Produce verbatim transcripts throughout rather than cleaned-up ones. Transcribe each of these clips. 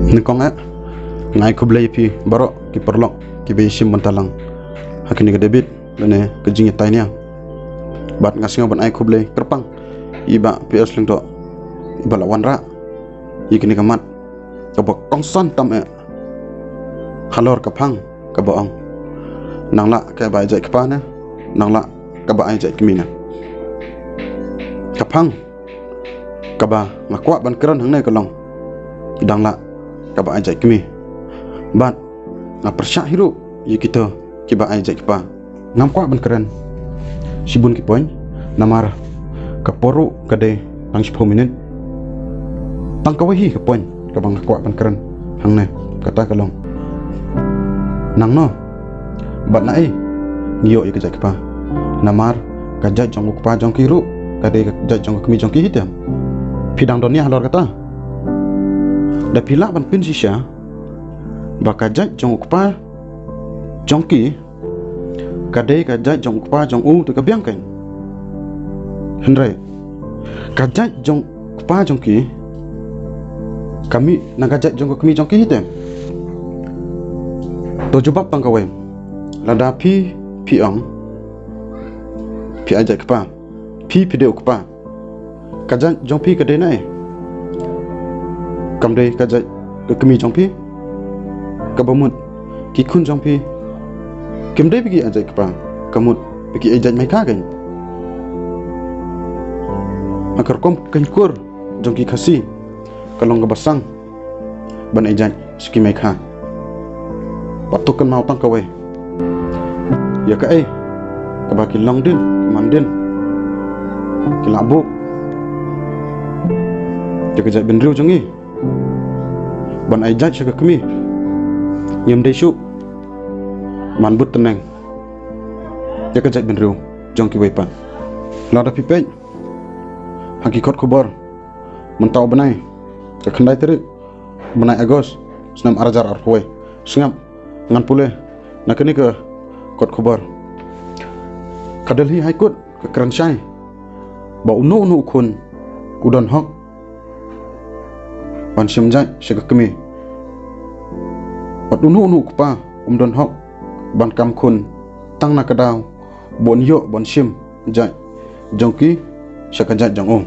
Nyngkong eh, nga ai khublei ïa phi baroh ki paralok kiba ïashim bynta lang ha kane ka debate lane ka jingïatai nia. Bad nga sngew ban ai khublei kyrpang ïa i Bah P S Lyngdoh, iba la wanrah ïa kane ka mat kaba kongsan tam eh halor ka phang kaba ong, nang lah kaba ai jait kpa ne, nang lah kaba ai jait kmie ne. Ka phang kaba nga kwah ban kren hangne ka long, dang lah kaba ai jait kmie. Bad nga pyrshah hi ruh ïa kito kiba ai jait kpa. Ngam kwah ban kren shibun ki point, namar ka por ruh ka dei tang shiphew minit. Tang kawei hi ka point kaba nga kwah ban kren hangne, kata ka long, nangno bad naei ngi ïoh ïa ka jait kpa? Namar ka jait jong u kpa jong ki ruh ka dei ka jait jong ka kmie jong ki hi, te phi dang don nia halor kata? Da phi lah ban pynshisha ba ka jait jong u kpa jong ki ka dei ka jait jong u kpa jong u, te ka biang kein. Hynrei ka jait jong u kpa jong ki ka mih na ka jait jong ka kmie jong ki hi, te. To jubab tang kawei. Lada phi, phi ong phi ai jait kpa, phi, phi dei u kpa, ka jait jong phi ka dei naei? Kam dei ka jait ka kmie jong phi? Kaba mut ki khun jong phi kim dei ba ki ai jait kpa, ka mut ba ki ai jait meikha kein. Ha ka rukom kynkur jong ki Khasi ka long kaba sang ban ai jait sha ki meikha. Bad to kynmaw tang kawei, ïa kaei kaba ki longdien ki mandien ki la buh ïa ka jaitbynriew jong ngi ban ai jait sha ka kmie, ngim dei shuh ban bud tneng ïa ka jaitbynriew jong kiwei pat. Lada phi peit ha ki kot khubor mynta u bnai, ka khyndai tarik bnai August snem ar hajar arphew wei, sngap, ngan pule na kane ka kot khubor. Ka Delhi High Court ka kren shai ba uno uno u khun u don hok ban shim jait sha ka kmie, bad uno uno u kpa um don hok ban kam khun tang na ka daw ba un ïoh ban shim jait jong ki sha ka jait jong u.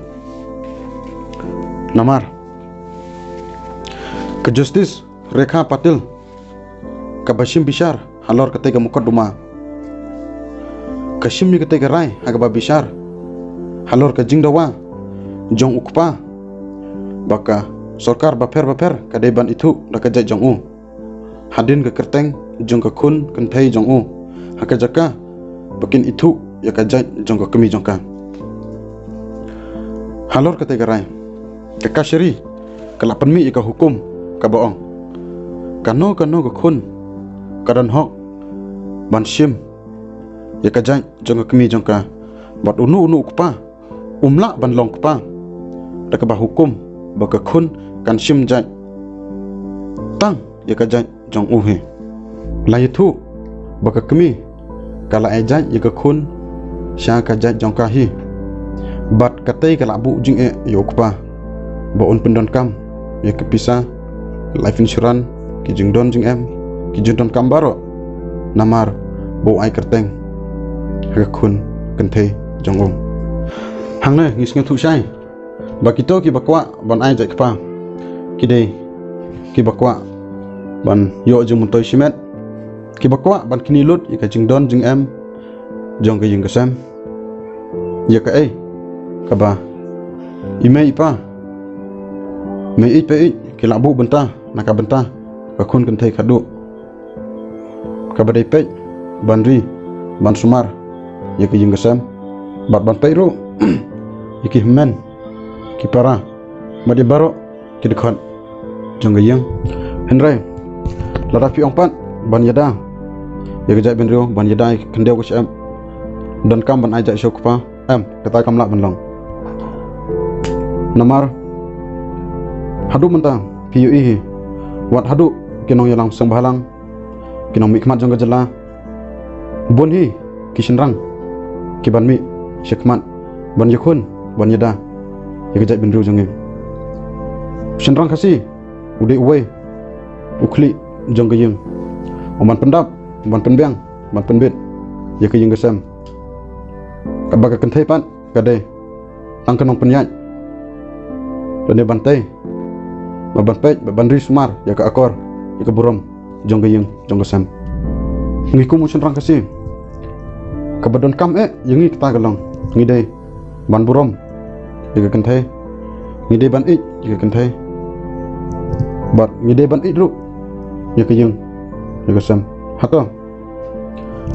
Namar ka Justice Rekha Patil kaba shim bishar halor katei ka mukotduma ka shim ïa katei ka rai ha kaba bishar halor ka jingdawa jong u kpa ba ka sorkar bapher bapher ka dei ban ithuh da ka jait jong u hadien ka kyrteng jong ka khun kynthei jong u, ha ka jaka ba kin ithuh ïa ka jait jong ka kmie jong ka. Halor katei ka rai, ka kashari ka la pynmih ïa ka hukum kaba ong, kano kano ka khun ka don hok ban shim ïa ka jait jong ka kmie jong ka, bad uno uno u kpa um lah ban long kpa da kaba hukum ba ka khun kan shim jait tang ïa ka jait jong u hi. La ïathuh ba ka kmie ka la ai jait ïa ka khun sha ka jait jong ka hi, bad katei ka la buh jingeh ïa u kpa ba un pyndonkam ïa ka pisa life insurance, ki jingdon jingem, ki jingdonkam baroh, namar ba u ai kyrteng ha ka khun kynthei jong u. Hangne ngi sngewthuh shai ba kito kiba kwah ban ai jait kpa ki dei kiba kwah ban ïoh jingmyntoi shimet, kiba kwah ban knieh lut ïa ka jingdon jingem jong ka ïing ka sem, ïa kaei kaba i mei i pa, mei ïeit pa ïeit ki la buh bynta na ka bynta ka khun kynthei khadduh, kaba dei peit ban ri ban sumar ïa ka ïing ka sem, bad ban peit ruh ïa ki hynmen ki para, bad ïa baroh ki dkhot jong ka ïing. Hynrei lada phi ong pat ban ïada ïa ka jaitbynriew, ban ïada ïa ka khyndew ka shyiap, donkam ban ai jait sha u kpa, em, kata kam lah ban long. Namar haduh mynta phi ïohi hi, wat haduh ki nongïalam seng bhalang, ki nongmihkhmat jong ka jylla, bun hi ki shynrang ki ban mih sha khmat ban ïakhun, ban ïada ïa ka jaitbynriew jong ngi. Shynrang Khasi u dei uwei u khlieh jong ka ïing. U ban pyndap, u ban pynbiang, u ban pynbit ïa ka ïing ka sem. Kaba ka kynthei pat ka dei tang ka nongpynïaid. Lane ban tei, ba ban peit, ba ban ri sumar ïa ka akor, ïa ka burom jong ka ïing jong ka sem. Ngi kum u shynrang Khasi, kaba donkam eh ïa ngi kata ka long, ngi dei ban burom ïa ka kynthei, ngi dei ban ïeit ïa ka kynthei, bad ngi dei ban ïeit ruh ïa ka ïing, ïa ka sem. Hato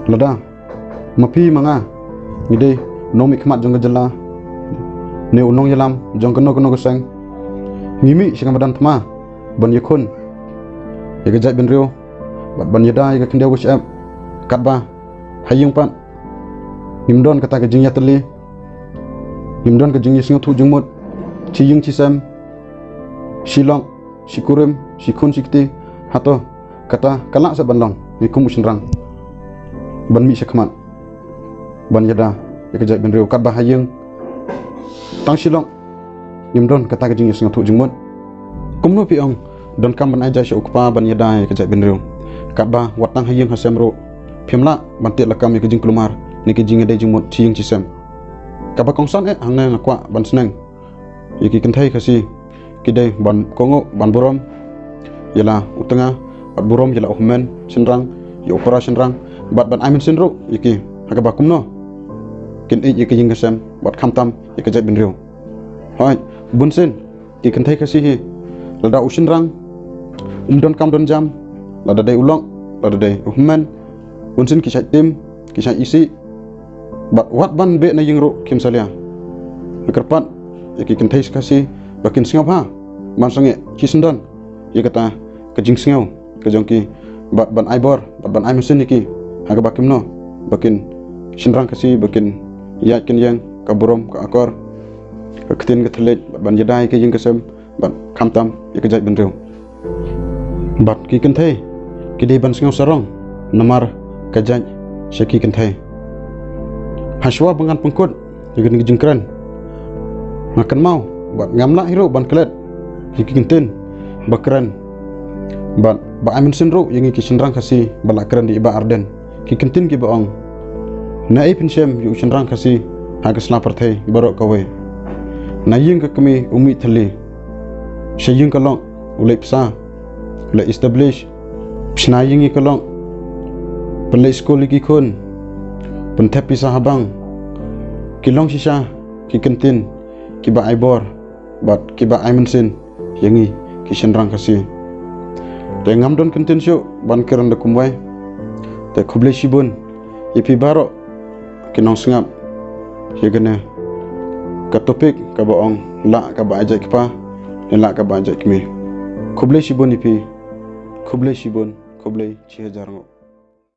lada ma phi ma nga ngi dei u nongmihkhmat jong ka jylla, ne u nongïalam jong kano kano ka seng, ngi mih sha ka madan thma ban ïakhun ïa ka jaitbynriew bad ban ïada ïa ka khyndew ka shyiap, katba ha ïing pat ngim don kata ka jingïatylli, ngim don ka jingïasngewthuh jingmut, shi ïing shi sem, shi lok shi kurim, shi khun shi kti. Hato kata ka lah sa ban long? Ngi kum u shynrang ban mih sha khmat ban ïada ïa ka jaitbynriew, katba ha ïing tang shi lok ngim don kata ka jingïasngewthuh jingmut. Kumno phi ong donkam ban ai jai sha u kpa ban ïada ïa ka jaitbynriew, katba wat tang ha ïing ha sem ruh phim lah ban tih lakam ïa ka jingkulmar ne ka jingïadei jingmut shi ïing shi sem? Kaba kongsan eh hangne nga kwah ban sneng ïa ki kynthei Khasi ki dei ban kohnguh, ban burom ïa la u tnga, bad burom ïa la u hynmen shynrang, ïa u para shynrang, bad ban ai mynsiem ruh ïa ki, ha kaba kumno kin ïeit ïa ka ïing ka sem bad khamtam ïa ka jaitbynriew. Hooid, bunsien ki kynthei Khasi hi, lada u shynrang um donkam donjam, lada dei u lok, lada dei u hynmen, bunsien ki shait tim, ki shait isih, bad wat ban beh na ïing ruh kim salia. Nga kyrpad ïa ki kynthei Khasi ba kin sngewbha ban sangeh shisyndon ïa kata ka jingsngew ka jong ki, bad ban ai bor bad ban ai mynsiem ïa ki, ha kaba kumno ba kin shynrang Khasi ba kin ïaid kin ïeng ka burom, ka akor, ka ktien ka thylliej, bad ban ïada ïa ka ïing ka sem bad khamtam ïa ka jaitbynriew. Bad ki kynthei ki dei ban sngew sarong namar ka jait sha ki kynthei. Hashwa ba ngan pynkut ïa kane ka jingkren, nga kynmaw bad ngam lah hi ruh ban klet ïa ki kyntien ba kren bad ba ai mynsiem ruh ïa ngi ki shynrang Khasi ba la kren da i Bah Ardent. Ki kyntien kiba ong: Na ei phin shem ïa u shynrang Khasi ha ka sla pyrthei baroh kawei? Na ïing ka kmie u mih thylli, sha ïing ka lok u leit bsa, u leit establish, shna ïing ïa ka lok, pynleit skul ïa ki khun, pynthep pisa ha bank. Ki long shisha ki kyntien kiba ai bor bad kiba ai mynsiem ïa ngi ki shynrang Khasi. Te ngam don kyntien shuh ban kren da kumwei. Te khublei shibun ïa phi baroh ki nongsngap ïa kane ka topic kaba ong lah kaba ai jait kpa ne lah kaba ai jait kmie. Khublei shibun ïa phi. Khublei shibun. Khublei shihajar nguh.